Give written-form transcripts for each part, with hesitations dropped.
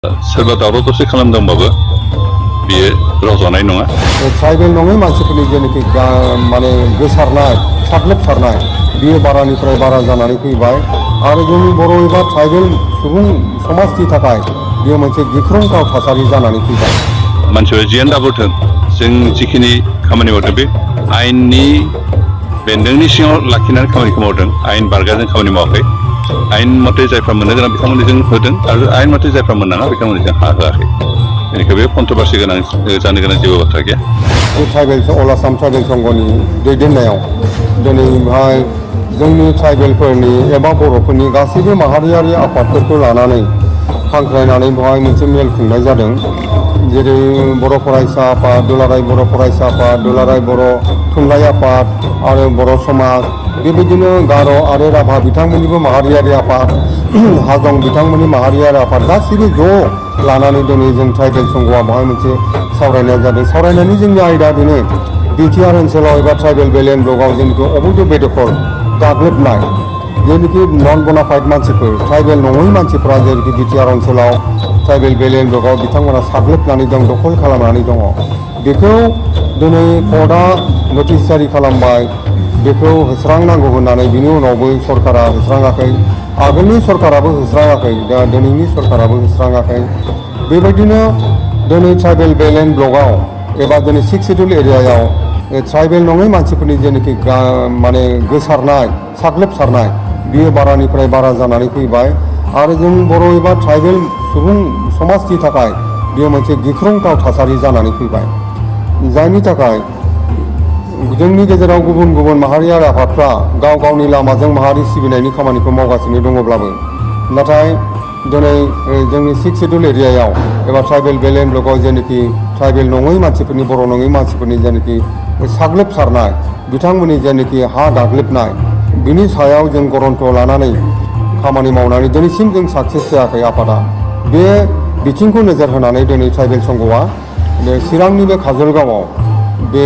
सोरबा दावराव दावसि खालामदोंबाबो बियो रज'नाय नङा। ट्राइबेल नङै मानसिफोरनि जेनाखि माने गोसारनाय साग्लोबसारनाय बियो बारानिफ्राय बारा जानानै फैबाय आरो जोंनि बर' एबा ट्राइबेल सुबुं समाजनि थाखाय बियो मोनसे गिख्रंथाव थासारि जानानै फैबाय। मानसिफ्रा जियानो दाबोथों जों जिखिनि खामानि मावदों बे आयेननि बेन्दोंनि सिङाव लाखिनानै खामानिखौ मावदों, आयेन बारगाजों खामानि मावाखै। आयेन मथे जायफ्रा मोननो गोनां बिथांमोननो जों होदों आरो आयेन मथे जायफ्रा मोननाङा बिथांमोननो जों हा होआखै। बेनिखायनो बे कन्ट्रभारसि गोनां जानो गोनां जेबो बाथ्रा गैया। बे ट्राइबेल अल आसाम ट्राइबेल संघनि दैदेननायाव दिनै बेवहाय जोंनि ट्राइबेलफोरनि एबा बर'फोरनि गासैबो माहारियारि आफादफोरखौ लानानै हांख्रायनानै बेवहाय मोनसे मेल खुंनाय जादों। जेरै बर' फरायसा आफाद, दुलाराय बर' फरायसा आफाद, दुलाराय बर' थुनलाइ आफाद आरो बर' समाज, बेबायदिनो गार' आरो राभा बिथांमोननिबो माहारियारि आफाद, हाजं बिथांमोननि माहारियारि आफाद गासैबो ज' लानानै दिनै जों ट्राइबेल संघआ बेवहाय मोनसे सावरायनाय जादों। सावरायनायनि जोंनि आयदा बेनो बिटिआर ओनसोलाव एबा ट्राइबेल बेलेन ब्लकआव जेनाखि अबैध बेदखल गाग्लोबनाय जेनाखि नन बनाफाइड मानसिफोर ट्राइबेल नङै मानसिफ्रा जेनाखि बिटिआर ओनसोलाव ट्राइबेल बेलेन ब्लकआव बिथांमोना साग्लोबनानै दं, दखल खालामनानै दङ। बेखौ दिनै कर्टआ नटिस जारि खालामबाय, बेखौ होस्रांनांगौ होननानै बिनि उनावबो सरकारा होस्राङाखै, आगोलनि सरकाराबो होस्राङाखै, दा दिनैनि सरकाराबो होस्राङाखै। बेबायदिनो दिनै ट्राइबेल बेलेन ब्लकआव एबा दिनै 6 सिडुल एरियायाव ट्राइबेल नङै मानसिफोरनि जेनाखि माने गोसारनाय साग्लोबसारनाय बियो बारानिफ्राय बारा जानानै फैबाय आरो जों बर' एबा ट्राइबेल सुबुं समाजनि थाखाय बियो मोनसे गिख्रंथाव थासारि जानानै फैबाय। जायनि थाखाय जोंनि गेजेराव गुबुन गुबुन माहारियारि आफादफ्रा गाव गावनि लामाजों माहारि सिबिनायनि खामानिखौ मावगासिनो दङब्लाबो नाथाय दिनै जोंनि 6 सिडुल एरियायाव एबा ट्राइबेल बेलेन ब्लकआव जेनाखि ट्राइबेल नङै मानसिफोरनि बर' नङै मानसिफोरनि जेनाखि साग्लोबसारनाय बिथांमोननि जेनाखि हा गाग्लोबनाय बिनि सायाव जों गरन्थ लानानै खामानि मावनानै दिनैसिम जों साक्सेस जायाखै आफादा। बे बिथिंखौ नोजोर होनानै दिनै ट्राइबेल संघआ चिरांनि बे काजलगावआव बे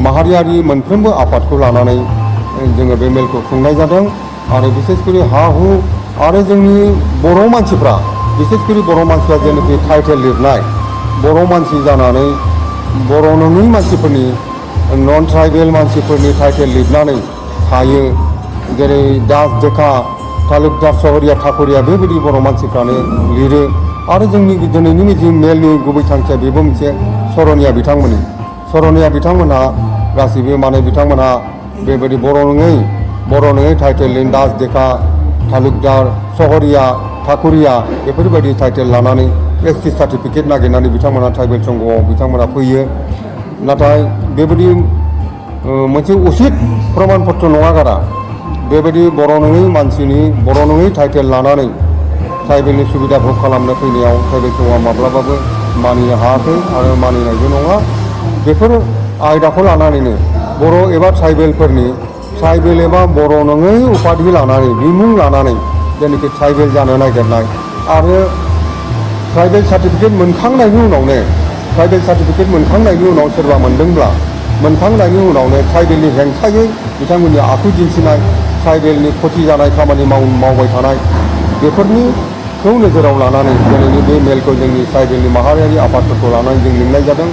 माहारियारि मोनफ्रोमबो आफादखौ लानानै जोङो बे मेलखौ खुंनाय जादों आरो बिसेसकरि हा हु आरो जोंनि बर' मानसिफ्रा बिसेसकरि बर' मानसिफ्रा जेनाखि टाइटेल लिरनाय बर' मानसि जानानै बर' नङै मानसिफोरनि नन ट्राइबेल मानसिफोरनि टाइटेल लिरनानै थायो, जेरै दास देखा तालुकदार सहरिया ठाकुरिया बेबायदि बर' मानसिफ्रानो लिरो आरो जोंनि दिनैनि मिटिं मेलनि गुबै थांखिया बेबो मोनसे सरनिया बिथांमोनहा गासैबो माने बिथांमोनहा बेबायदि बर' नङै टाइटेल दास देखा तालुकदार सहरिया ठाकुरिया बेफोरबायदि टाइटेल लानानै एसटि सार्टिफिकेट नागिरनानै बिथांमोना ट्राइबेल संघआव बिथांमोना फैयो। नाथाय बेबायदि मोनसे उचित प्रमाण पत्र नङा गारा बेबायदि बर' नङै मानसिनि बर' नङै टाइटेल लानानै ट्राइबेलनि सुबिदा भग खालामनो फैनायाव ट्राइबेल संघआ माब्लाबाबो मानिनो हायाखै आरो मानिनायबो नङा। बेफोर आयदाखौ लानानैनो बर' एबा ट्राइबेल एबा बर' नङै उपाधि लानानै बिमुं लानानै जेनाखि ट्राइबेल जानो नागिरनाय आरो ट्राइबेल सार्टिफिकेट मोनखांनायनि उनाव सोरबा मोनखांनायनि उनावनो ट्राइबेलनि हेंथायै बिथांमोननि आखु दिन्थिनाय, ट्राइबेलनि खथि जानाय खामानि मावबाय थानाय बेफोरनिखौ नोजोराव लानानै दिनैनि बे मेलखौ जोंनि ट्राइबेलनि माहारियारि आफादफोरखौ लानानै जों लिंनाय जादों।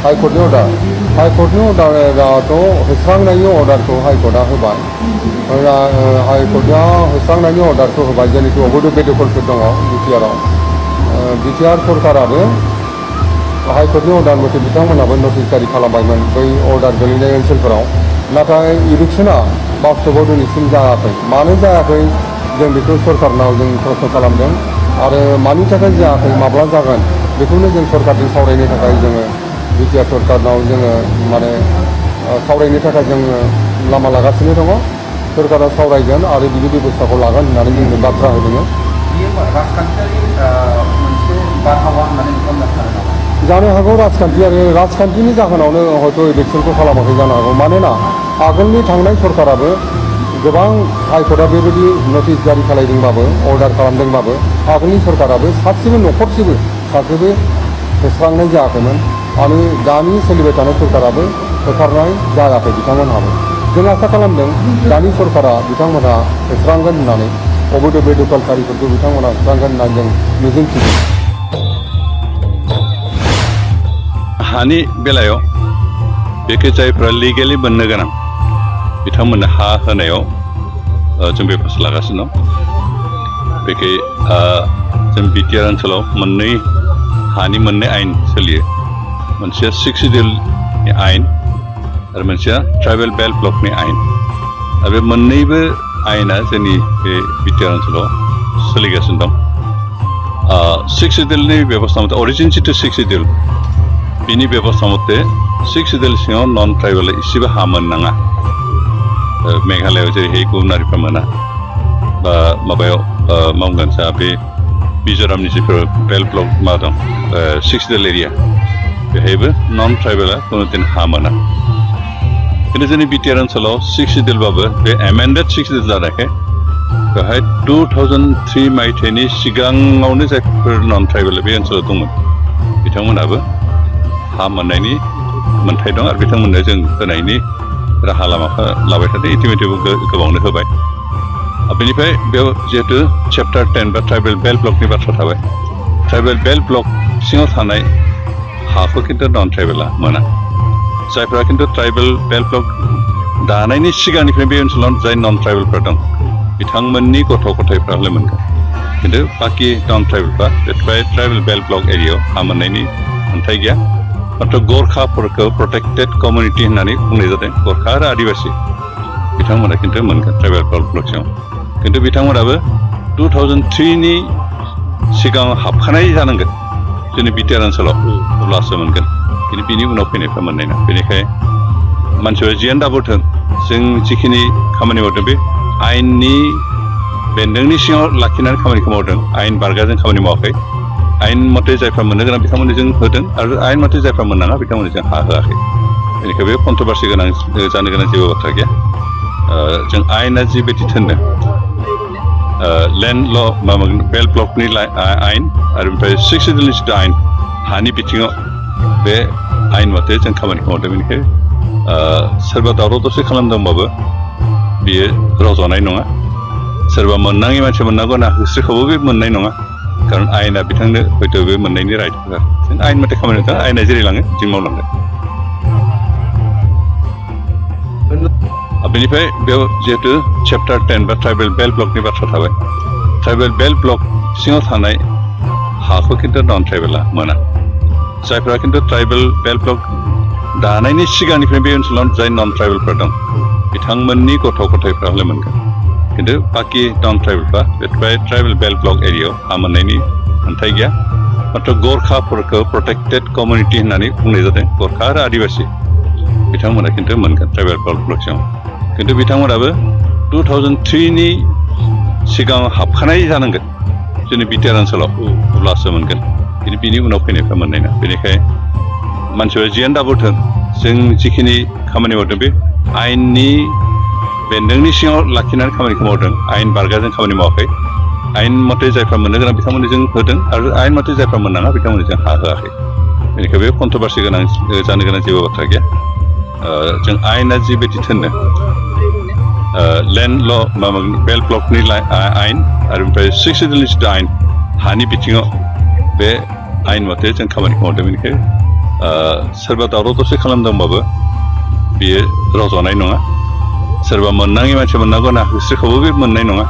हाइकर्टनि अर्डाराथ' होस्रांनायनि अर्डारखौ हाइकर्टआ होबाय, हाइकर्टआ होस्रांनायनि अर्डारखौ होबाय जेनाखि अबैध बेदखलफोर दङ बिटिआर सरकाराबो हाइकर्टनि अर्डार मथे बिथांमोनहाबो नटिस जारि खालामबायमोन बै अर्डार गोलैनाय ओनसोलफोराव। नाथाय इलेक्सना बास्तबआव दिनैसिम जायाखै। मानो जायाखै जों बेखौ सरकारनाव जों प्रश्न खालामदों आरो मानि थाखाय जायाखै माब्ला जागोन बेखौनो जों सरकारजों सावरायनो थाखाय जोङो बिटिआर सरकारनाव जोङो माने सावरायनो थाखाय जोङो लामा लागासिनो दङ। सरकारा सावरायगोन आरो बिनि बेबस्थाखौ लागोन होननानै जोंनो बाथ्रा होदों। जानो हागौ राजखान्थिनि जाहोनावनो हयथ' इलेक्सनखौ खालामाखै जानो हागौ। मानोना आगोलनि थांनाय सरकाराबो गोबां हाइकर्टआ बेबायदि नटिस जारि खालामदोंबाबो अर्डार खालामदोंबाबो आगोलनि सरकाराबो सासेबो होस्रांनाय जायाखैमोन आरो दानि सोलिबाय थानाय सरकाराबो होखारनाय जायाखै बिथांमोनहाबो। जों आसा खालामदों दानि सरकारा बिथांमोनहा होस्रांगोन होननानै, अबैध बेदखलकारिफोरखौ बिथांमोनहा होस्रांगोन होननानै जों मिजिंथिदों। हानि बेलायाव बेखौ जायफ्रा लिगेलि मोननो गोनां बिथांमोननो हा होनायाव जों बेबस्था लागासिनो दं। बेखै जों बिटिआर ओनसोलाव हानि मोननै आयेन सोलियो। मोनसेया 6 सिडिउलनि आयेन आरो मोनसेया ट्राइबेल बेल्ट ब्लकनि आयेन। आरो बे मोननैबो आयेना जोंनि बे बिटिआर ओनसोलाव सोलिगासिनो दं। 6 सिडिउलनि बेबस्था मथे अरिजिन जिथु 6 सिडिउल बिनि बेबस्था मथे 6 सिडिउल सिङाव नन ट्राइबेल इसेबो हा मोननाङा। मेघालयआव जेरैहाय गुबुन हारिफ्रा मोना बा माबायाव मावगोन जा बे मिज'रामनि जिफोर बेल्ट ब्लक मा दं 6 सिडिउल एरिया बेहायबो नन ट्राइबेला खुनु दिन हा मोना। खिन्थु जोंनि बिटिआर ओनसोलाव 6 सिडिउलबाबो बे एमेन्डेड 6 सिडिउल जानायखाय बेवहाय 2003 मायथाइनि सिगाङावनो जायफोर नन ट्राइबेल बे ओनसोलाव दंमोन बिथांमोनाबो हा मोननायनि मोन्थाय दं आरो बिथांमोननो जों होनायनि राहा लामाखौ लाबाय थादों। इटिमेटिबो गोबांनो होबाय। बेनिफ्राय बेयाव जिहेतु चेप्टार 10 बा ट्राइबेल बेल्ट ब्लकनि बाथ्रा थाबाय। ट्राइबेल बेल्ट ब्लक सिङाव थानाय हाखौ खिन्थु नन ट्राइबेला मोना। जायफ्रा खिन्थु ट्राइबेल बेल्ट ब्लक दानायनि सिगांनिफ्राय बे ओनसोलाव जाय नन ट्राइबेलफोर दं बिथांमोननि गथ' गथायफ्रा हले मोनगोन। खिन्थु बाखि नन ट्राइबेलफ्रा बे ट्राइबेल बेल्ट ब्लक एरियायाव हा मोननायनि मोन्थाय गैया। मात्र गोरखाफोरखौ प्रटेक्टेड कमिउनिटि होननानै बुंनाय जादों। गोरखा आरो आदिबासि बिथांमोना खिन्थु मोनगोन ट्राइबेल बेल्ट ब्लक सिङाव। खिन्थु बिथांमोनाबो 2003नि सिगाङाव हाबखानाय जानांगोन जोंनि बिटिआर ओनसोलाव, अब्लासो मोनगोन। खिन्थु बिनि उनाव फैनायफ्रा मोननाय नङा। बेनिखायनो मानसिफ्रा जियानो दाबोथों जों जिखिनि खामानि मावदों बे आयेननि बेन्दोंनि सिङाव लाखिनानै खामानिखौ मावदों। आयेन बारगाजों खामानि मावाखै। आयेन मथे जायफ्रा मोननो गोनां बिथांमोननो जों होदों आरो आयेन मथे जायफ्रा मोननाङा बिथांमोननो जों हा होआखै। बेनिखायनो बे कन्ट्रभार्सि गोनां जानो गोनां जेबो बाथ्रा गैया। जों आयेना जिबायदि थिनदों लेन्ड ल माबा बेल्ट ब्लकनि आयेन आरो ओमफ्राय 6 सिडिउलनि जिथु आयेन हानि बिथिङाव बे आयेन मथे जों खामानिखौ मावदों। बेनिखायनो सोरबा दावराव दावसि खालामदोंबाबो बियो रज'नाय नङा। सोरबा मोननाङि मानसि मोननांगौ होनना होस्रिखौबो बे मोननाय नङा। खारन आयेना बिथांनो हयथ' बे मोननायनि राइट होआ। जों आयेन मथे खामानि मावदों। आयेना जेरै लाङो जों मावलांगोन। बेनिफ्राय बेयाव जिहेतु चेप्टार 10 बा ट्राइबेल बेल्ट ब्लकनि बाथ्रा थाबाय। ट्राइबेल बेल्ट ब्लक सिङाव थानाय हाखौ खिन्थु नन ट्राइबेला मोना। जायफ्रा खिन्थु ट्राइबेल बेल्ट ब्लक दानायनि सिगांनिफ्राय बे ओनसोलाव जाय नन ट्राइबेलफोर दं बिथांमोननि गथ' गथायफ्रा हले मोनगोन। खिन्थु बाखि नन ट्राइबेलफ्रा बे ट्राइबेल बेल्ट ब्लक एरियायाव हा मोननायनि मोन्थाय गैया। मात्र गोरखाफोरखौ प्रटेक्टेड कमिउनिटि होननानै बुंनाय जादों। गोरखा आरो आदिबासि बिथांमोना खिन्थु मोनगोन ट्राइबेल बेल्ट ब्लक सिङाव। खिन्थु बिथांमोनाबो 2003नि सिगाङाव हाबखानाय जानांगोन जोंनि बिटिआर ओनसोलाव, अब्लासो मोनगोन। खिन्थु बिनि उनाव फैनायफ्रा मोननाय नङा। बेनिखायनो मानसिफ्रा जियानो दाबोथों जों जिखिनि खामानि मावदों बे आयेननि बेन्दोंनि सिङाव लाखिनानै खामानिखौ मावदों। आयेन बारगाजों खामानि मावाखै। आयेन मथे जायफ्रा मोननो गोनां बिथांमोननो जों होदों आरो आयेन मथे जायफ्रा मोननाङा बिथांमोननो जों हा होआखै। बेनिखायनो बे कन्ट्रभार्सि गोनां जानो गोनां जेबो बाथ्रा गैया। जों आयेना जिबायदि थिनदों लेन्ड ल माबा बेल्ट ब्लकनि आयेन आरो ओमफ्राय 6 सिडिउलनि जिथु आयेन हानि बिथिङाव बे आयेन मथे जों खामानिखौ मावदों। बेनिखायनो सोरबा दावराव दावसि खालामदोंबाबो बियो रज'नाय नङा। सोरबा मोननाङि मानसि मोननांगौ होनना होस्रिखौबो बे मोननाय नङा।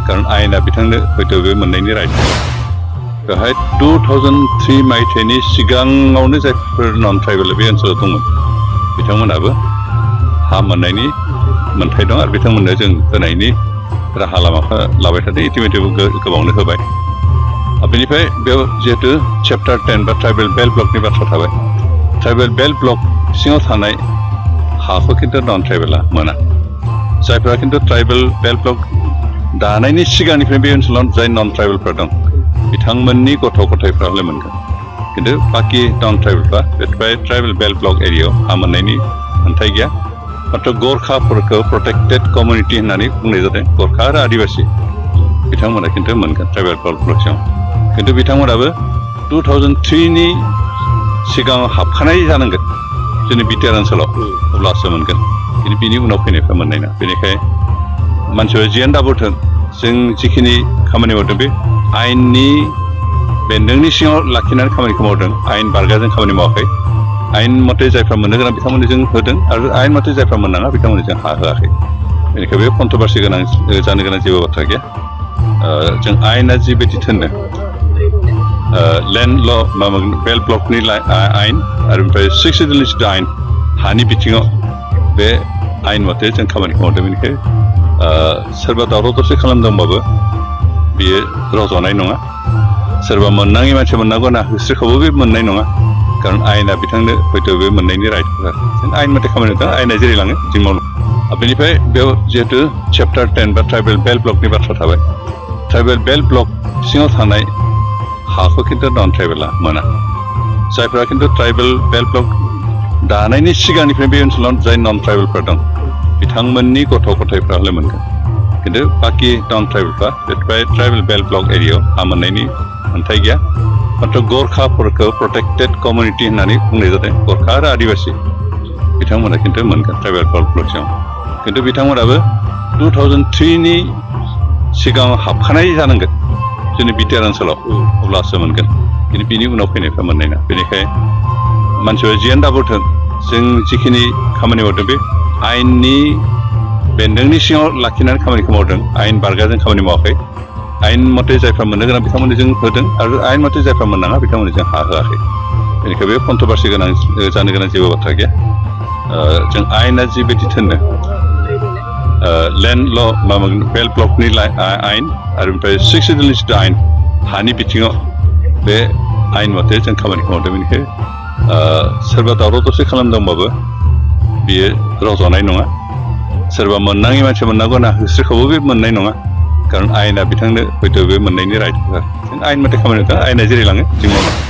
खारन आयेना बिथांनो हयथ' बे मोननायनि राइट होआ। बेवहाय 2003 मायथाइनि सिगाङावनो जायफोर नन ट्राइबेल बे ओनसोलाव दंमोन बिथांमोनाबो हा मोननायनि मोन्थाय दं आरो बिथांमोननो जों होनायनि राहा लामाखौ लाबाय थादों। इटिमेटिबो गोबांनो होबाय। बेनिफ्राय बेयाव जिहेतु चेप्टार 10 बा ट्राइबेल बेल्ट ब्लकनि बाथ्रा थाबाय। ट्राइबेल बेल्ट ब्लक सिङाव थानाय हाखौ खिन्थु नन ट्राइबेला मोना। जायफ्रा खिन्थु ट्राइबेल बेल्ट ब्लक दानायनि सिगांनिफ्राय बे ओनसोलाव जाय नन ट्राइबेलफोर दं बिथांमोननि गथ' गथायफ्रा हले मोनगोन। खिन्थु बाखि नन ट्राइबेलफ्रा बे ट्राइबेल बेल्ट ब्लक एरियायाव हा मोननायनि मोन्थाय गैया। मात्र गोरखाफोरखौ प्रटेक्टेड कमिउनिटि होननानै बुंनाय जादों। गोरखा आरो आदिबासि बिथांमोना खिन्थु मोनगोन ट्राइबेल बेल्ट ब्लक सिङाव। खिन्थु बिथांमोनाबो 2003नि सिगाङाव हाबखानाय जानांगोन जोंनि बिटिआर ओनसोलाव, अब्लासो मोनगोन। खिन्थु बिनि उनाव फैनायफ्रा मोननाय नङा। बेनिखायनो मानसिफ्रा जियानो दाबोथों जों जिखिनि खामानि मावदों बे आयेननि बेन्दोंनि सिङाव लाखिनानै खामानिखौ मावदों। आयेन बारगाजों खामानि मावाखै। आयेन मथे जायफ्रा मोननो गोनां बिथांमोननो जों होदों आरो आयेन मथे जायफ्रा मोननाङा बिथांमोननो जों हा होआखै बेनिखायनो बे कन्ट्रभार्सि गोनां जानो गोनां जेबो बाथ्रा गैया जों आयेना जिबायदि थिनो लैंड ल बेल ब्लकनि आयेन आरो ओमफ्राय 6 शेड्यूलनि जिथु आयेन हानि बिथिङाव बे आयेन मथे जों खामानिखौ मावदों बेनिखायनो सोरबा दावराव दावसि खालामदोंबाबो बियो रज'नाय नङा सोरबा मोननाङि मानसि मोननांगौ ना होस्रिखौबो बे मोननाय नङा कारण आयेना बिथांनो हयथ' बे मोननायनि राइट जों आयेन मथे खामानि मावदों आयेना जेरै लाङो जों मावनो बेनिफ्राय बेयाव जिहेतु चैप्टार 10 बा ट्राइबेल बेल्ट ब्लकनि बाथ्रा थाबाय ट्राइबेल बेल्ट ब्लक सिङाव थानाय हाखौ खिन्थु नन ट्राइबेला मोना जायफ्रा खिन्थु ट्राइबेल बेल्ट ब्लक दानायनि सिगांनिफ्राय बे ओनसोलाव जाय नन ट्राइबेलफोर दं बिथांमोननि गथ' गथायफ्रा हले मोनगोन खिन्थु बाखि नन ट्राइबेलफ्रा बे ट्राइबेल बेल्ट ब्लक एरियायाव हा मोननायनि मोन्थाय गैया मात्र गोरखाफोरखौ प्रोटेक्टेड कमिउनिटि होननानै बुंनाय जादों गोरखा आरो आदिबासि बिथांमोना खिन्थु मोनगोन ट्राइबेल बेल्ट ब्लक सिङाव खिन्थु बिथांमोनाबो 2003नि सिगाङाव हाबखानाय जानांगोन जोंनि बिटिआर ओनसोलाव अब्लासो मोनगोन खिन्थु बिनि उनाव फैनायफ्रा मोननाय नङा बेनिखायनो मानसिफ्रा जियानो दाबोथों जों जिखिनि खामानि मावदों बे आयेननि बेन्दोंनि सिङाव लाखिनानै खामानिखौ मावदों आयेन बारगाजों खामानि मावाखै आयेन मथे जायफ्रा मोननो गोनां बिथांमोननो जों होदों आरो आयेन मथे जायफ्रा मोननाङा बिथांमोननो जों हा होआखै बेनिखायनो बे कन्ट्रभार्सि गोनां जानो गोनां जेबो बाथ्रा गैया जों आयेना जिबायदि थिनो लैंड ल बेल ब्लकनि आयेन आरो ओमफ्राय 6 शेड्यूलनि जिथु आयेन हानि बिथिङाव बे आयेन मथे जों खामानिखौ मावदों बेनिखायनो सोरबा दावराव दावसि खालामदोंबाबो बियो रज'नाय नङा सोरबा मोननाङि मानसि मोननांगौ ना होस्रिखौबो बे मोननाय नङा कारण आयेना बिथांनो हयथ' बे मोननायनि राइट जों आयेन मथे खामानि मावदों आयेना जेरै लाङो जों मावदों